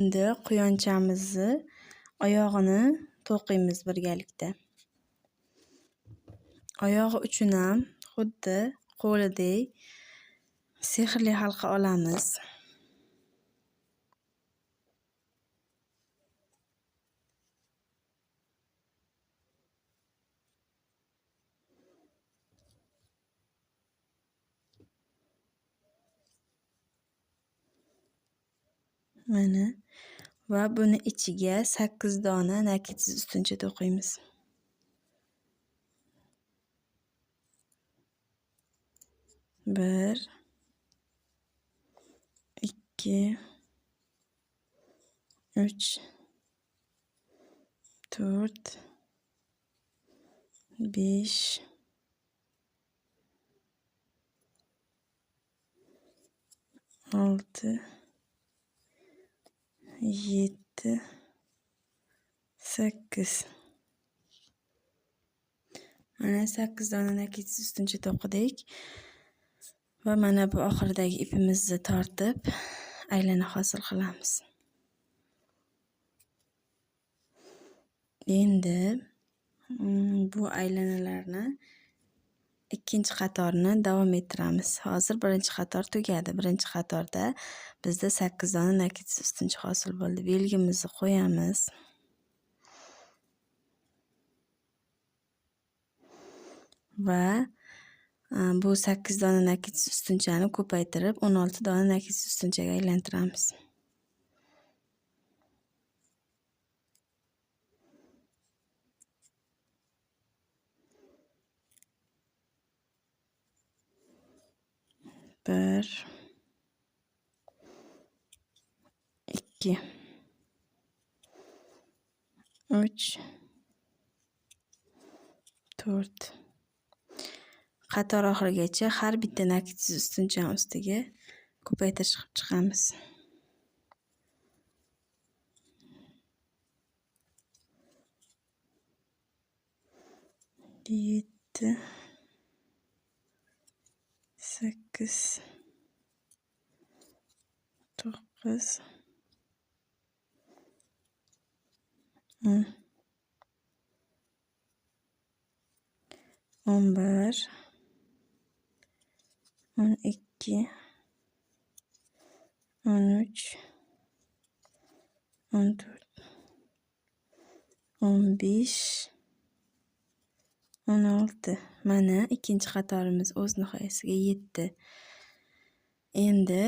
Endi quyonchamizni oyog'ini to'qiymiz birgalikda. Oyog'i uchun ham xuddi qo'lidek sehrli halqa olamiz. Mana va buni ichiga 8 dona nakitsiz ustuncha to'qiymiz. 1 2 3 4 5 6 7 8. Mana 8 dona nakitsiz ustuncha to'qidik. Va mana bu oxiridagi ipimizni tortib aylana hosil qilamiz. Endi bu aylanalarni ikkinchi qatorni davom ettiramiz. Hozir birinchi qator tugadi. Birinchi qatorda bizda 8 dona nakitsiz ustuncha hosil bo'ldi. Belgimizni qo'yamiz. Va bu 8 dona nakitsiz ustunchani ko'paytirib 16 dona nakitsiz ustunchaga aylantiramiz. 1 2 3 4. Qator oxirigacha har bitta nakitsiz ustunchani ustiga ko'paytirish qilib chiqamiz. 7 8 9 10 11 12 13 14 15 16. Mana ikkinchi qatorimiz o'z nihoyasiga yetdi. Endi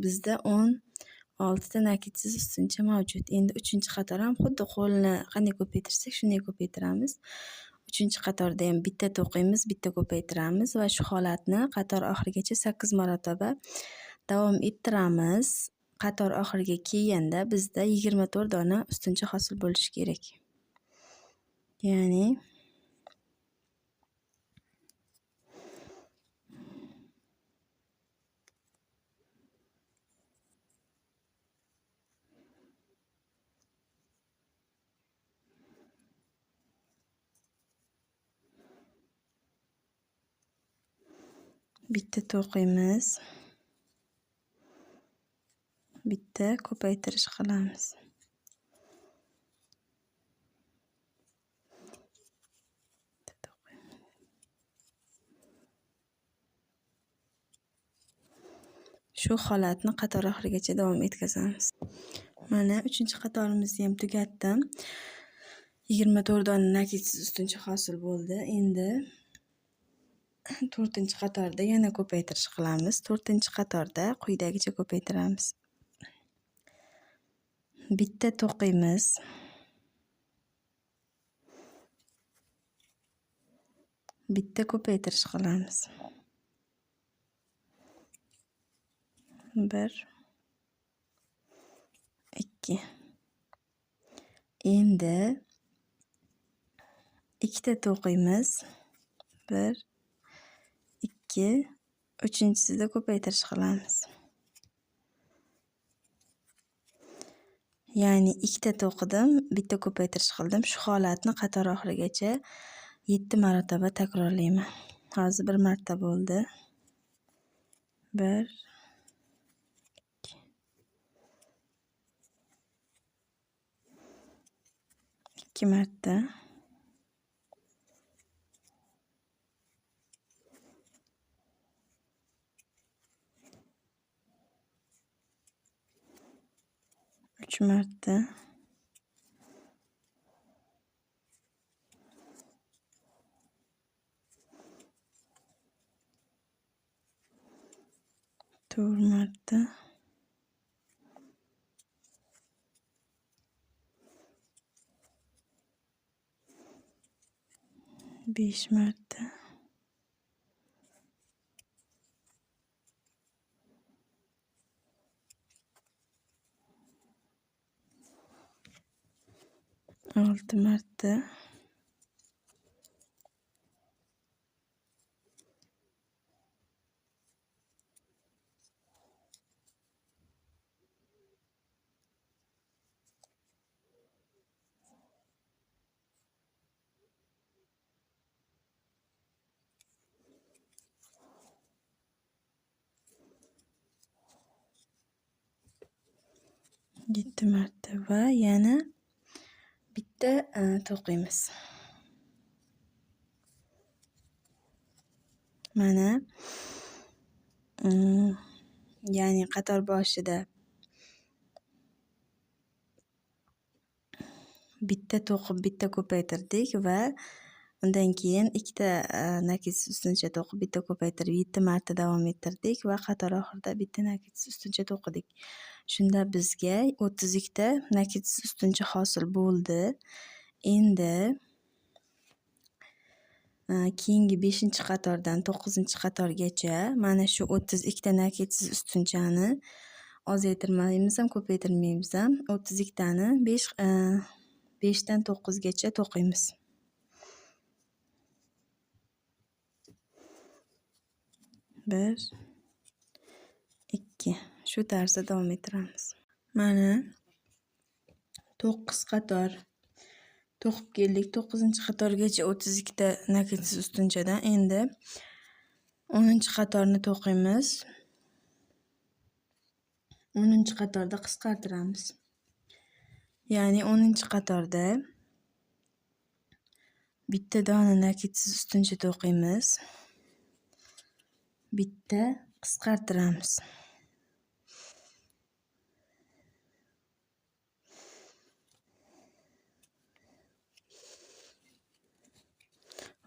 bizda 16 ta nakitsiz ustuncha mavjud. Endi uchinchi qator ham xuddi qo'lni qanday ko'paytirsak shunday ko'paytiramiz. Uchinchi qatorda ham bitta to'qiymiz, bitta ko'paytiramiz va shu holatni qator oxirigacha 8 marotaba davom ettiramiz. Qator oxiriga kelganda bizda 24 dona ustuncha hosil bo'lishi kerak. Ya'ni bitta to'qiymiz, bitta ko'paytirish qilamiz. Shu holatni qator oxirigacha davom etkazamiz. Mana uchinchi qatorimizni ham tugatdim. 24 dona nakitsiz ustuncha hosil bo'ldi. Endi to'rtinchi qatorda yana ko'paytirish qilamiz. To'rtinchi qatorda quyidagicha ko'paytiramiz. Bitta to'qiymiz. Bitta ko'paytirish qilamiz. 1 2. Endi ikkita to'qiymiz. 1 2, uchinchisida ko'paytirish qilamiz. Ya'ni ikkita to'qidim, bitta ko'paytirish qildim. Shu holatni qator oxirigacha 7 marotaba takrorlayman. Hozir bir marta bo'ldi. 1 2 2 marta. 3 marta. 4 marta. 5 marta. 6 marta. 7 marta va yana bitta to'qiymiz. Mana ya'ni qator boshida bitta to'qib bitta ko'paytirdik va undan keyin ikkita nakidsiz ustuncha to'qib bitta ko'paytirib 7 marta davom ettirdik va qator oxirida bitta nakidsiz ustuncha to'qidik. Shunda bizga 32 ta nakidsiz ustuncha hosil bo'ldi. Endi keyingi 5-qatordan 9-qatorgacha mana shu 32 ta nakidsiz ustunchani ozaytirmaymiz ham, ko'paytirmaymiz ham. 32 tani 5 dan 9 gacha to'qiymiz. 1 2 shu tarzda davom ettiramiz. Mana 9 qator to'qib keldik. 9-qatorgacha 32 ta nakidsiz ustunchadan. Endi 10-qatorni to'qiymiz. 10-qatorda qisqartiramiz. Ya'ni 10-qatorda bitta dona nakidsiz ustuncha to'qiymiz. Bitta qisqartiramiz.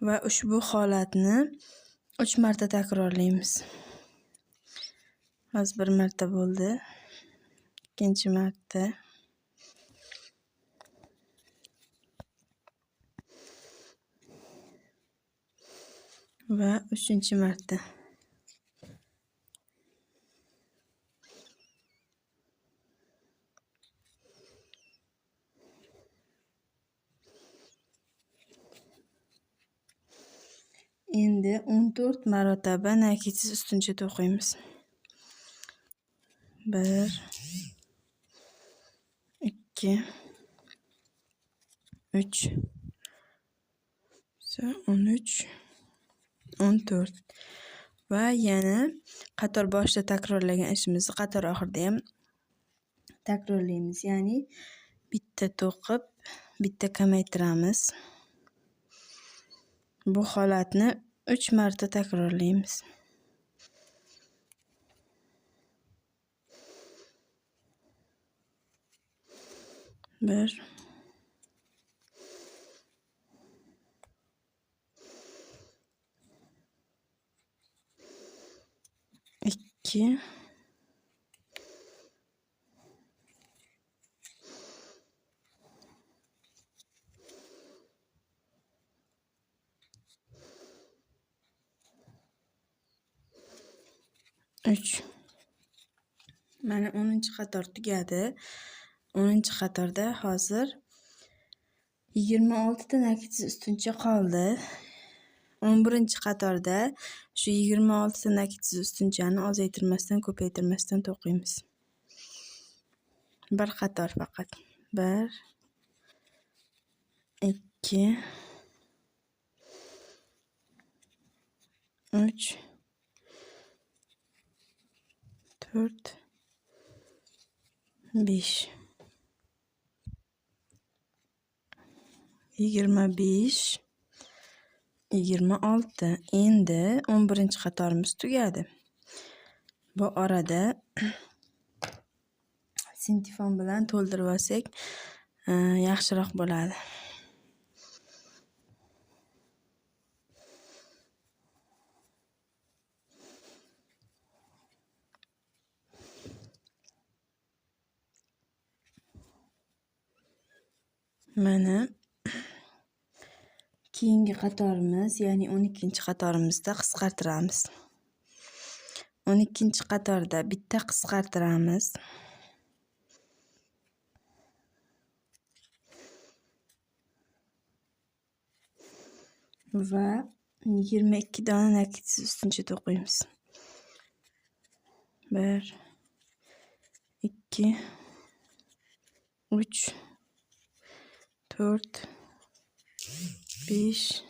Va ushbu holatni 3 marta takrorlaymiz. Hozir 1 marta bo'ldi. 2-chi marta. Va 3-chi marta. Endi 14 marotaba nakidsiz ustuncha to'qiymiz. 1 2 3 13 14 va yana qator boshida takrorlagan ishimizni qator oxirida ham takrorlaymiz. Ya'ni bitta to'qib, bitta kamaytiramiz. Bu holatni 3 marta takrorlaymiz. 1 2 3. Mana 10-qator tugadi. 10-qatorda hozir 26 ta nakidsiz ustuncha qoldi. 11-qatorda shu 26 ta nakidsiz ustunchani ozaytirmasdan, ko'paytirmasdan to'qiymiz. Bir qator faqat. 1 2 3 4 5. 25, 26. Endi 11-qatorimiz tugadi. Bu orada sintifon bilan to'ldirib olsak yaxshiroq bo'ladi. Mana keyingi qatorimiz, ya'ni 12-qatorimizda qisqartiramiz. 12-qatorda bitta qisqartiramiz. Va 22 dona nakidsiz ustuncha to'qiymiz. 1 2 3 4 5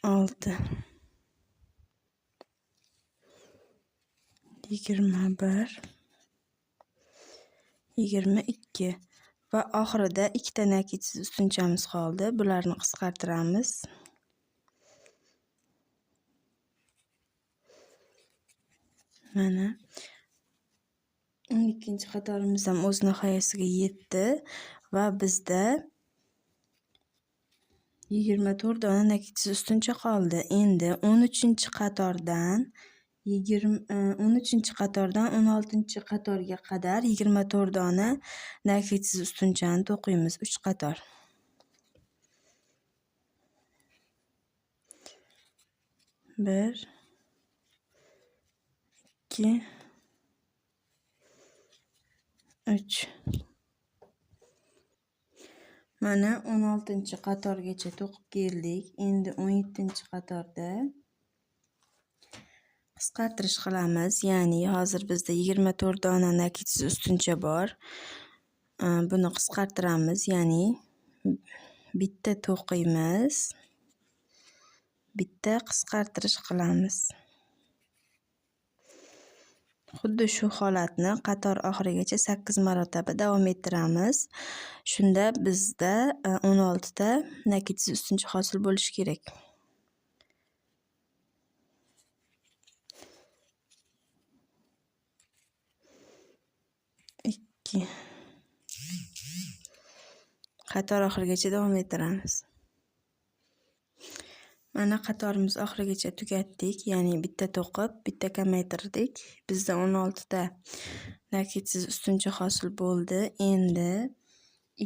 6 21 22 va oxirida ikkita nakidsiz ustunchamiz qoldi. Bularni qisqartiramiz. Mana 12-qatorimiz ham o'z nihoyasiga yetdi va bizda 24 dona nakidsiz ustuncha qoldi. Endi 13-qatordan 13-qatordan 16-qatorga qadar 24 dona nakidsiz ustunchani to'qiymiz. 3 qator. 1 2 3. Mana 16-qatorgacha to'qib keldik. Endi 17-qatorda qisqartirish qilamiz. Ya'ni hozir bizda 24 dona nakidsiz ustuncha bor. Buni qisqartiramiz. Ya'ni bitta to'qiymiz, bitta qisqartirish qilamiz. Xuddi shu holatni qator oxirigacha 8 marotaba davom ettiramiz. Shunda bizda 16 ta nakidsiz ustuncha hosil bo'lishi kerak. 2. Qator oxirigacha davom ettiramiz. Mana qatorimiz oxirigacha tugatdik. Ya'ni bitta to'qib, bitta kamaytirdik. Bizda 16 ta nakidsiz ustuncha hosil bo'ldi. Endi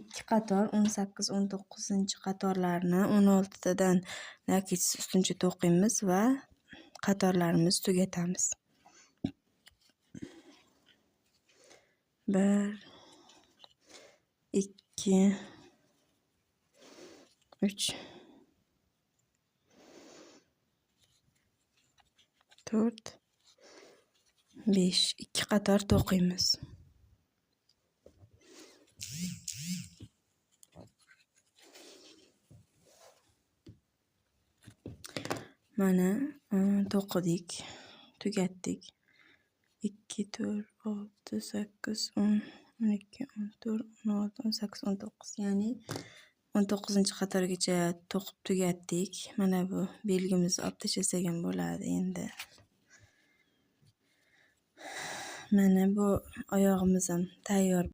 2 qator 18, 19-qatorlarni 16 tadan nakidsiz ustuncha to'qiymiz va qatorlarimizni tugatamiz. 1 2 3 4 5. 2 qator to'qiymiz. Mana to'qidik, tugatdik. 2 4 6 8 10 12 14 16 18 19, ya'ni 19-qatorgacha to'qib tugatdik. Mana bu belgimizni olib tashlasak ham bo'ladi endi. Mana bu oyog'imiz ham tayyor.